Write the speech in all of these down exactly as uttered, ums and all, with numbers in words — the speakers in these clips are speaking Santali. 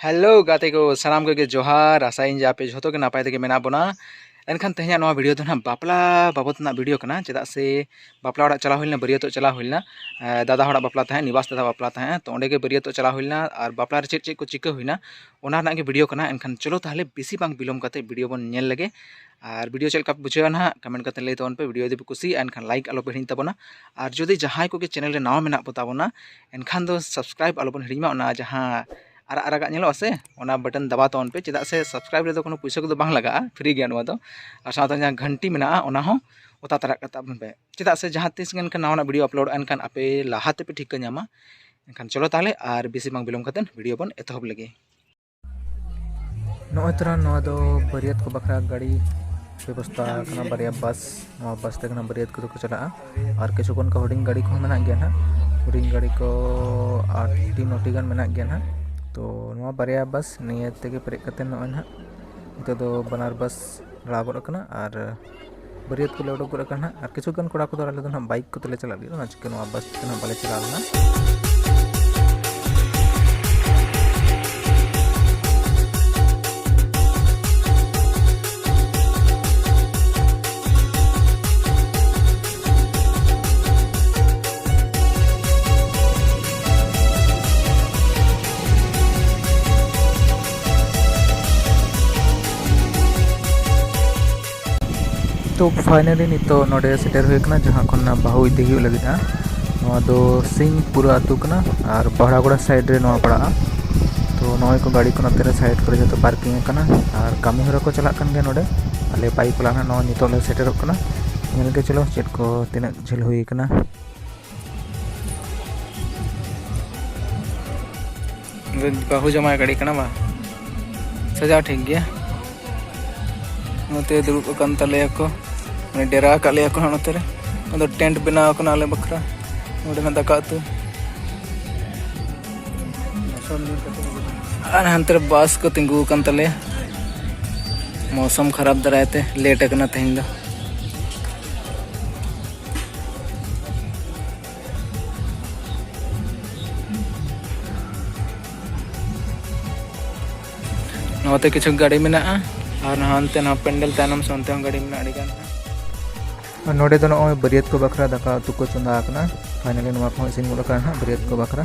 ᱦᱮᱞᱳ ᱜᱟᱛᱮ ᱠᱚ, ᱥᱟᱱᱟᱢ ᱠᱚᱜᱮ ᱡᱚᱦᱟᱨ᱾ ᱟᱥᱟᱭᱟᱹᱧ ᱡᱮ ᱟᱯᱮ ᱡᱷᱚᱛᱚ ᱜᱮ ᱱᱟᱯᱟᱭ ᱛᱮᱜᱮ ᱢᱮᱱᱟᱜ ᱵᱚᱱᱟ᱾ ᱮᱱᱠᱷᱟᱱ ᱛᱮᱦᱮᱧᱟᱜ ᱱᱚᱣᱟ ᱵᱷᱤᱰᱤᱭᱳ ᱫᱚ ᱱᱟᱦᱟᱜ ᱵᱟᱯᱞᱟ ᱵᱟᱵᱚᱫ ᱨᱮᱱᱟᱜ ᱵᱷᱤᱰᱤᱭᱳ ᱠᱟᱱᱟ᱾ ᱪᱮᱫᱟᱜ ᱥᱮ ᱵᱟᱯᱞᱟ ᱚᱲᱟᱜ ᱪᱟᱞᱟᱣ ᱦᱩᱭ ᱞᱮᱱᱟ, ᱵᱟᱹᱨᱭᱟᱹᱛᱚᱜ ᱪᱟᱞᱟᱣ ᱦᱩᱭ ᱞᱮᱱᱟ᱾ ᱮ, ᱫᱟᱫᱟ ᱦᱚᱲᱟᱜ ᱵᱟᱯᱞᱟ ᱛᱟᱦᱮᱸᱫ, ᱱᱤᱵᱟᱥ ᱫᱟᱫᱟ ᱵᱟᱯᱞᱟ ᱛᱟᱦᱮᱸᱫ, ᱛᱚ ᱚᱸᱰᱮ ᱜᱮ ᱵᱟᱹᱨᱭᱟᱹᱛᱚᱜ ᱪᱟᱞᱟᱣ ᱦᱩᱭ ᱞᱮᱱᱟ᱾ ᱟᱨ ᱵᱟᱯᱞᱟ ᱨᱮ ᱪᱮᱫ ᱪᱮᱫ ᱠᱚ ᱪᱤᱠᱟᱹ ᱦᱩᱭᱱᱟ, ᱚᱱᱟ ᱨᱮᱱᱟᱜ ᱜᱮ ᱵᱷᱤᱰᱤᱭᱳ ᱠᱟᱱᱟ᱾ ᱮᱱᱠᱷᱟᱱ ᱪᱚᱞᱚ ᱛᱟᱦᱚᱞᱮ ᱵᱮᱥᱤ ᱵᱟᱝ ᱵᱤᱞᱚᱢ ᱠᱟᱛᱮ ᱵᱷᱤᱰᱤᱭᱳ ᱵᱚᱱ ᱧᱮᱞ ᱞᱮᱜᱮ᱾ ᱟᱨ ᱵᱷᱤᱰᱤᱭᱳ ᱪᱮᱫ ᱞᱮᱠᱟ ᱯᱮ ᱵᱩᱡᱷᱟᱹᱣᱟ ᱱᱟᱦᱟᱜ ᱠᱚᱢᱮᱱᱴ ᱠᱟᱛᱮ ᱞᱟᱹᱭ ᱛᱟᱵᱚᱱ ᱯᱮ᱾ ᱵᱷᱤᱰᱤᱭᱳ ᱡᱩᱫᱤ ᱯᱮ ᱠᱩᱥᱤᱭᱟᱜᱼᱟ, ᱮᱱᱠᱷᱟᱱ ᱞᱟᱭᱤᱠ ᱟᱞᱚ ᱯᱮ ᱦᱤᱲᱤᱧ ᱛᱟᱵᱚᱱᱟ᱾ ᱟᱨ ᱡᱩᱫᱤ ᱡᱟᱦᱟᱸᱭ ᱠᱚᱜᱮ ᱪᱮᱱᱮᱞ ᱨᱮ ᱱᱟᱣᱟ ᱢᱮᱱᱟᱜ ᱵᱚ ᱛᱟᱵᱚᱱᱟ, ᱮᱱᱠᱷᱟᱱ ᱫᱚ ᱥᱟᱵᱥᱠᱨᱟᱭᱤᱵᱽ ᱟᱞᱚ ᱵᱚᱱ ᱦᱤᱲᱤᱧ ᱢᱟ᱾ ᱚᱱᱟ ᱡᱟᱦᱟᱸ ᱟᱨᱟᱜ ᱟᱨᱟᱜᱟᱜ ᱧᱮᱞᱚᱜᱼᱟ ᱥᱮ, ᱚᱱᱟ ᱵᱟᱴᱚᱱ ᱫᱟᱵᱟᱣ ᱛᱟᱵᱚᱱ ᱯᱮ᱾ ᱪᱮᱫᱟᱜ ᱥᱮ ᱥᱟᱵᱥᱠᱨᱟᱭᱤᱵᱽ ᱨᱮᱫᱚ ᱠᱳᱱᱳ ᱯᱩᱭᱥᱟᱹ ᱠᱚᱫᱚ ᱵᱟᱝ ᱞᱟᱜᱟᱜᱼᱟ, ᱯᱷᱨᱤ ᱜᱮᱭᱟ ᱱᱚᱣᱟ ᱫᱚ᱾ ᱟᱨ ᱥᱟᱶᱛᱮ ᱡᱟᱦᱟᱸ ᱜᱷᱟᱱᱴᱤ ᱢᱮᱱᱟᱜᱼᱟ, ᱚᱱᱟ ᱦᱚᱸ ᱚᱛᱟ ᱛᱟᱨᱟᱜ ᱠᱟᱜ ᱛᱟᱵᱚᱱ ᱯᱮ᱾ ᱪᱮᱫᱟᱜ ᱥᱮ ᱡᱟᱦᱟᱸ ᱛᱤᱥ ᱜᱮ ᱮᱱᱠᱷᱟᱱ ᱱᱟᱣᱟᱱᱟᱜ ᱵᱷᱤᱰᱤᱭᱳ ᱟᱯᱞᱳᱰᱚᱜᱼᱟ, ᱮᱱᱠᱷᱟᱱ ᱟᱯᱮ ᱞᱟᱦᱟ ᱛᱮᱯᱮ ᱴᱷᱤᱠᱟᱹ ᱧᱟᱢᱟ᱾ ᱮᱱᱠᱷᱟᱱ ᱪᱚᱞᱚ ᱛᱟᱦᱚᱞᱮ ᱟᱨ ᱵᱮᱥᱤ ᱵᱟᱝ ᱵᱤᱞᱚᱢ ᱠᱟᱛᱮ ᱵᱷᱤᱰᱤᱭᱳ ᱵᱚᱱ ᱮᱛᱚᱦᱚᱵ ᱞᱮᱜᱮ᱾ ᱱᱚᱜᱼᱚᱭ ᱛᱚᱨᱟ ᱱᱚᱣᱟ ᱫᱚ ᱵᱟᱹᱨᱭᱟᱹᱛ ᱠᱚ ᱵᱟᱠᱷᱨᱟ ᱜᱟᱹᱰᱤ ᱵᱮᱵᱚᱥᱛᱷᱟ ᱠᱟᱱᱟ, ᱵᱟᱨᱭᱟ ᱵᱟᱥ᱾ ᱱᱚᱣᱟ ᱵᱟᱥ ᱛᱮ ᱠᱷᱟᱱ ᱵᱟᱹᱨᱭᱟᱹᱛ ᱠᱚᱫᱚ ᱠᱚ ᱪᱟᱞᱟᱜᱼᱟ᱾ ᱟᱨ ᱠᱤᱪᱷᱩ ᱜᱟᱱ ᱠᱚ ᱦᱩᱰᱤᱧ ᱜᱟᱹᱰᱤ ᱠᱚᱦᱚᱸ ᱢᱮᱱᱟᱜ ᱜᱮᱭᱟ ᱱᱟᱦᱟᱜ, ᱦᱩᱰᱤᱧ ᱜᱟᱹᱰᱤ ᱠᱚ ᱟᱴ ᱴᱤ ᱱᱚ ᱴᱤ ᱜᱟᱱ ᱢᱮᱱᱟᱜ ᱜᱮᱭᱟ ᱱᱟᱦᱟᱜ᱾ ᱛᱚ ᱱᱚᱣᱟ ᱵᱟᱨᱭᱟ ᱵᱟᱥ ᱱᱤᱭᱟᱹ ᱛᱮᱜᱮ ᱯᱮᱨᱮᱡ ᱠᱟᱛᱮ ᱱᱚᱜᱼᱚᱭ ᱱᱟᱦᱟᱜ ᱱᱤᱛᱚᱜ ᱫᱚ ᱵᱟᱱᱟᱨ ᱵᱟᱥ ᱞᱟᱲᱟᱣ ᱜᱚᱫ ᱟᱠᱟᱱᱟ᱾ ᱟᱨ ᱵᱟᱹᱨᱭᱟᱹᱛ ᱠᱚᱞᱮ ᱩᱰᱩᱠ ᱜᱚᱫ ᱟᱠᱟᱱᱟ ᱱᱟᱦᱟᱜ᱾ ᱟᱨ ᱠᱤᱪᱷᱩ ᱜᱟᱱ ᱠᱚᱲᱟ ᱠᱚᱫᱚ ᱟᱞᱮ ᱫᱚ ᱱᱟᱦᱟᱜ ᱵᱟᱭᱤᱠ ᱠᱚᱛᱮ ᱞᱮ ᱪᱟᱞᱟᱜ ᱞᱟᱹᱜᱤᱫ, ᱚᱱᱟ ᱪᱤᱠᱟᱹ ᱱᱚᱣᱟ ᱵᱟᱥ ᱛᱮ ᱱᱟᱦᱟᱜ ᱵᱟᱞᱮ ᱪᱟᱞᱟᱣ ᱞᱮᱱᱟ᱾ ᱛᱚ finally ᱱᱤᱛᱚᱜ ᱱᱚᱰᱮ ᱥᱮᱴᱮᱨ ᱦᱩᱭ ᱟᱠᱟᱱᱟ, ᱡᱟᱦᱟᱸ ᱠᱷᱚᱱ ᱵᱟᱹᱦᱩ ᱤᱫᱤ ᱦᱩᱭᱩᱜ ᱞᱟᱹᱜᱤᱫᱼᱟ᱾ ᱱᱚᱣᱟ ᱫᱚ ᱥᱤᱝᱯᱩᱨᱟ ᱟᱹᱛᱩ ᱠᱟᱱᱟ ᱟᱨ ᱵᱟᱦᱲᱟᱜᱚᱲᱟ side ᱨᱮ ᱱᱚᱣᱟ ᱯᱟᱲᱟᱜᱼᱟ᱾ ᱛᱚ ᱱᱚᱜᱼᱚᱭ ᱠᱚ ᱜᱟᱹᱰᱤ ᱠᱚ ᱱᱚᱛᱮ ᱨᱮ side ᱠᱚᱨᱮ ᱡᱚᱛᱚ parking ᱟᱠᱟᱱᱟ ᱟᱨ ᱠᱟᱹᱢᱤ ᱦᱚᱨᱟ ᱠᱚ ᱪᱟᱞᱟᱜ ᱠᱟᱱ ᱜᱮᱭᱟ ᱱᱚᱰᱮ᱾ ᱟᱞᱮ ᱵᱟᱭᱤᱠ ᱵᱟᱞᱟ ᱱᱟᱦᱟᱜ ᱱᱚᱜᱼᱚᱭ ᱱᱤᱛᱚᱜ ᱞᱮ ᱥᱮᱴᱮᱨᱚᱜ ᱠᱟᱱᱟ᱾ ᱧᱮᱞ ᱜᱮ ᱪᱚᱞᱚ ᱪᱮᱫ ᱠᱚ ᱛᱤᱱᱟᱹᱜ ᱡᱷᱟᱹᱞ ᱦᱩᱭ ᱟᱠᱟᱱᱟ᱾ ᱵᱟᱹᱦᱩ ᱡᱟᱶᱟᱭ ᱜᱟᱹᱰᱤ ᱠᱟᱱᱟ ᱵᱟᱝ? ᱥᱟᱡᱟᱣ ᱴᱷᱤᱠ ᱜᱮᱭᱟ᱾ ᱱᱚᱛᱮ ᱫᱩᱲᱩᱵ ᱟᱠᱟᱱ ᱛᱟᱞᱮᱭᱟ ᱠᱚ, ᱢᱟᱱᱮ ᱰᱮᱨᱟ ᱟᱠᱟᱫ ᱞᱮᱭᱟ ᱠᱚ ᱦᱟᱸᱜ ᱱᱚᱛᱮ ᱨᱮ᱾ ᱟᱫᱚ tent ᱵᱮᱱᱟᱣ ᱟᱠᱟᱱᱟ ᱟᱞᱮ ᱵᱟᱠᱷᱨᱟ᱾ ᱱᱚᱰᱮ ᱦᱟᱸᱜ ᱫᱟᱠᱟ ᱩᱛᱩ᱾ ᱟᱨ ᱦᱟᱱᱛᱮ ᱨᱮ ᱵᱟᱥ ᱠᱚ ᱛᱤᱸᱜᱩ ᱟᱠᱟᱱ ᱛᱟᱞᱮᱭᱟ᱾ ᱢᱳᱥᱚᱢ ᱠᱷᱟᱨᱟᱯ ᱫᱟᱨᱟᱭ ᱛᱮ late ᱟᱠᱟᱱᱟ ᱛᱮᱦᱮᱧ ᱫᱚ᱾ ᱱᱚᱛᱮ ᱠᱤᱪᱷᱩ ᱜᱟᱹᱰᱤ ᱢᱮᱱᱟᱜᱼᱟ, ᱟᱨ ᱱᱟᱦᱟᱜ ᱚᱱᱛᱮ ᱱᱟᱦᱟᱜ ᱯᱮᱱᱰᱮᱞ ᱛᱟᱭᱱᱚᱢ ᱥᱮ ᱚᱱᱛᱮ ᱦᱚᱸ ᱜᱟᱹᱰᱤ ᱢᱮᱱᱟᱜᱼᱟ ᱟᱹᱰᱤ ᱜᱟᱱ᱾ ᱟᱨ ᱱᱚᱰᱮ ᱫᱚ ᱱᱚᱜᱼᱚᱭ ᱵᱟᱹᱨᱭᱟᱹᱛ ᱠᱚ ᱵᱟᱠᱷᱨᱟ ᱫᱟᱠᱟ ᱩᱛᱩ ᱠᱚ ᱪᱚᱸᱫᱟ ᱟᱠᱟᱱᱟ᱾ ᱯᱷᱟᱭᱱᱟᱞᱤ ᱱᱚᱣᱟ ᱠᱚᱦᱚᱸ ᱤᱥᱤᱱ ᱜᱚᱫ ᱟᱠᱟᱱᱟ ᱱᱟᱦᱟᱜ ᱵᱟᱹᱨᱭᱟᱹᱛ ᱠᱚ ᱵᱟᱠᱷᱨᱟ᱾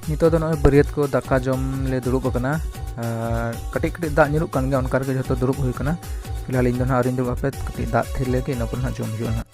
ᱱᱤᱛᱚᱜ ᱫᱚ ᱱᱚᱜᱼᱚᱭ ᱵᱟᱹᱨᱭᱟᱹᱛ ᱠᱚ ᱫᱟᱠᱟ ᱡᱚᱢ ᱞᱮ ᱫᱩᱲᱩᱵ ᱟᱠᱟᱱᱟ᱾ ᱟᱨ ᱠᱟᱹᱴᱤᱡ ᱠᱟᱹᱴᱤᱡ ᱫᱟᱜ ᱧᱩᱨᱩᱜ ᱠᱟᱱ ᱜᱮᱭᱟ, ᱚᱱᱠᱟ ᱨᱮᱜᱮ ᱡᱷᱚᱛᱚ ᱫᱩᱲᱩᱵ ᱦᱩᱭ ᱟᱠᱟᱱᱟ᱾ ᱯᱷᱤᱞᱦᱟᱞ ᱤᱧ ᱫᱚ ᱱᱟᱦᱟᱜ ᱟᱹᱣᱨᱤᱧ ᱫᱩᱲᱩᱵ, ᱦᱟᱯᱮ ᱠᱟᱹᱴᱤᱡ ᱫᱟᱜ ᱛᱷᱤᱨ ᱞᱮᱜᱮ, ᱤᱱᱟᱹ ᱯᱚᱨᱮ ᱱᱟᱦᱟᱜ ᱡᱚᱢ ᱦᱩᱭᱩᱜᱼᱟ ᱱᱟᱦᱟᱜ᱾